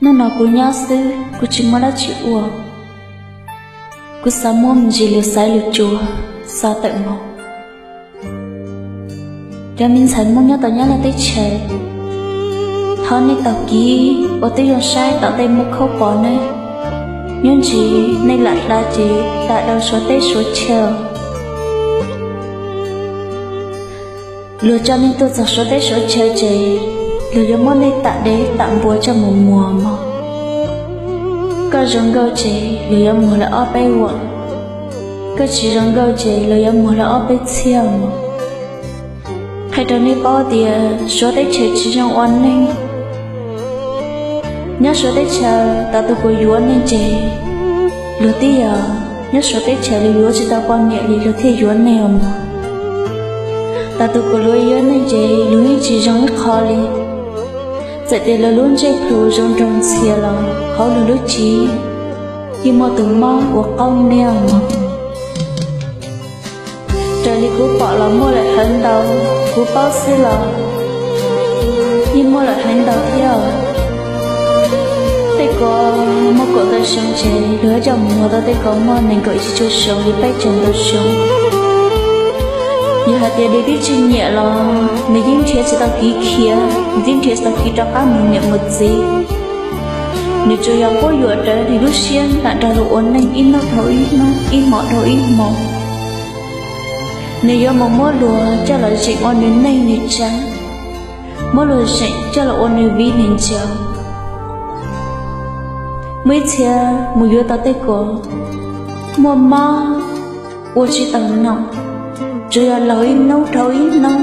Hnub no kuv nyob xwb, kuv tsis muaj dab tsi ua. Kuv xav muaj me ntsis lus xaiv lus tsuas, xav tawm mus. Cov me ntxhais Hmoob nyob tom Nyab Laj teb chaws, thov nej taug kev uas twb zoo saib tom ntej muaj khaub pos ne. Nyob ntsis nej lam hla ces hla rau Suav teb Suav chaw. Luag coj nej tuaj txog Suav teb Suav chaw ces luag yuav muab nej tam dev tam npua coj mus muag mog. Koj zoo nkauj ces luag yuav muag lawm ob peb vuam, koj tsis zoo nkauj ces luag yuav muag lawm ob peb txhiab mog. Qhia rau nej paub tias Suav teb chaws tsis zoo ua neeg. Nyob Suav teb chaws, thaum tus kuv yuav nej ces luag twb yog nyob Suav teb chaws, luag yuav tsis tau poj niam li luag thiaj yuav nej os mog. Thaum tus kuv yuav nej ces luag yeej tsis zoo ib qho li. Txawm tias luag lub ntsej plhu zoo nraug ntxhias los hauv luag lub cev yeej muaj tus mob ua qaub niaj mog. Raws li kuv pom los muaj lawm heev ntau, kuv paub xwb los yeej muaj lawm heev ntau thiab. Tej ko muaj kaum ntawm xyoo ces luag coj mus muag tau tej ko muaj nees nkaum tsib caug xyoo li peb caug ntau xyoo. Yog hais tias nws twb tsis nyiam los nws yeej nrhiav tsis tau kev khiav, nws yeej nrhiav tsis tau kev rov qab mus niam mus txiv. Nws tsuas yog quab yuam rawv nws lub siab lam nrog luag ua neej ib hnub dhau ib hnub, ib hmo dhau ib hmo. Nws yuav mus muab luag coj los zeem ua nws neej nws tsav, muab luag zeem coj los ua nws viv nws ncaus. Muaj ib txhia mus yuav tau tej ko muaj mob ua tsis tau nom, tsuas yog laug ib hnub dhau ib hnub.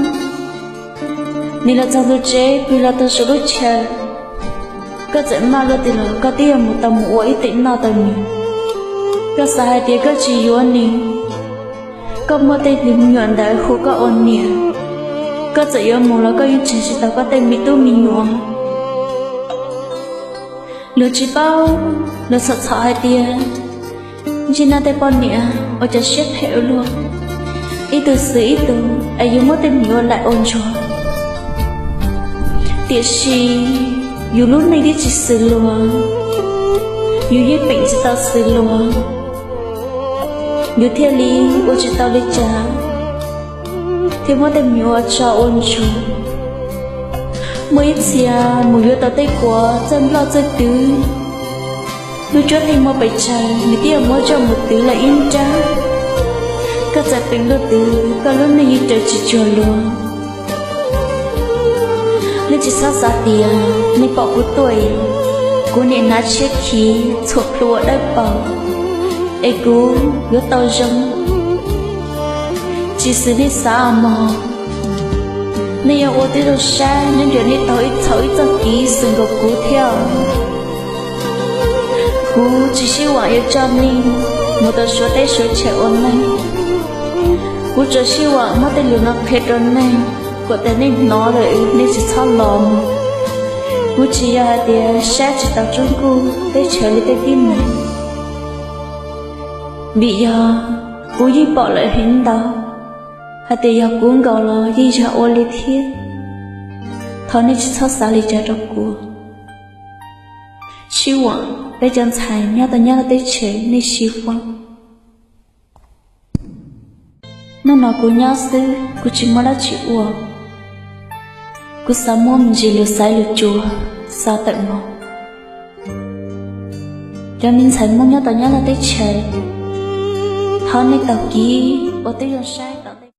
Nws los txog tus tsev, pw los tau saum lub chaw, koj txawm maj luaj twg los koj twb yuav mus tau mus ua ib teem noj tau nws. Koj xav hais tias koj tsis yuav nws, koj muaj tej me nyuam ntawd hu koj ua niam, koj txawm yuav mus los koj yeej tseg tsis tau koj tej me tub me nyuam. Luag tsis paub, luag txhom txhom hais tias ntsej nab tej poj niam ua cov siab phem ua luaj, ib tug xwm ib tug es yus muab tej me nyuam ua laim ua ntsuag. Tiam sis yus lub neej twb tsis xws luag, yus yeej peem tsis tau xws luag, yus thiaj li ua tsis tau li cas, thiaj muab tej me nyuam ua tsov ua ntsuag. Muaj ib txhia mus yuav tau tej ko txawj nploj txawj twv, lub cuab yeej muaj pes tsawg nws twb yuav muab coj mus twv lawm ib nrab. Koj txawm peem luaj twg koj lub neej yeej raws tsis cuag luag. Nej tsis txhob xav tias nej pom kuv tuaj, kuv niaj hnav tshiab khiv txhuam plhu ua dawb paug es kuv yuav tau zoo. Tsis xws nej xav mog. Nej yuav ua tib zoo sab nyob ntias nej taug ib txhaum ib txoj kev xwm nkaus kuv thiab. Kuv tsis sib huam yuav coj nej mus tau Suav teb Suav chaw ua neeg. Kuv tsuas sib huam muab tej lus no qhia rau nej, kom tias nej hnov lawm nej tsis txhob los. Kuv tsis yog hais tias saib tsis taus tsob nkuj teb chaws li tej tib neeg, vim yog kuv yeej pom lawm heev ntau, hais tias yog kuv nkaus los yeej yog ua li thiab. Thov nej tsis txhob xav li cas rau kuv. Sib huam peb cov ntxhais nyob tau Nyab Laj teb chaws nej sib huam. Hnub no kuv nyob xwb, kuv tsis muaj dab tsi ua. Kuv xav muaj me ntsis lus xaiv lus tsuas, xav tawm mus. Cov me ntxhais Hmoob nyob tau Nyab Laj teb chaws, thov nej taug kev uas twb zoo saib.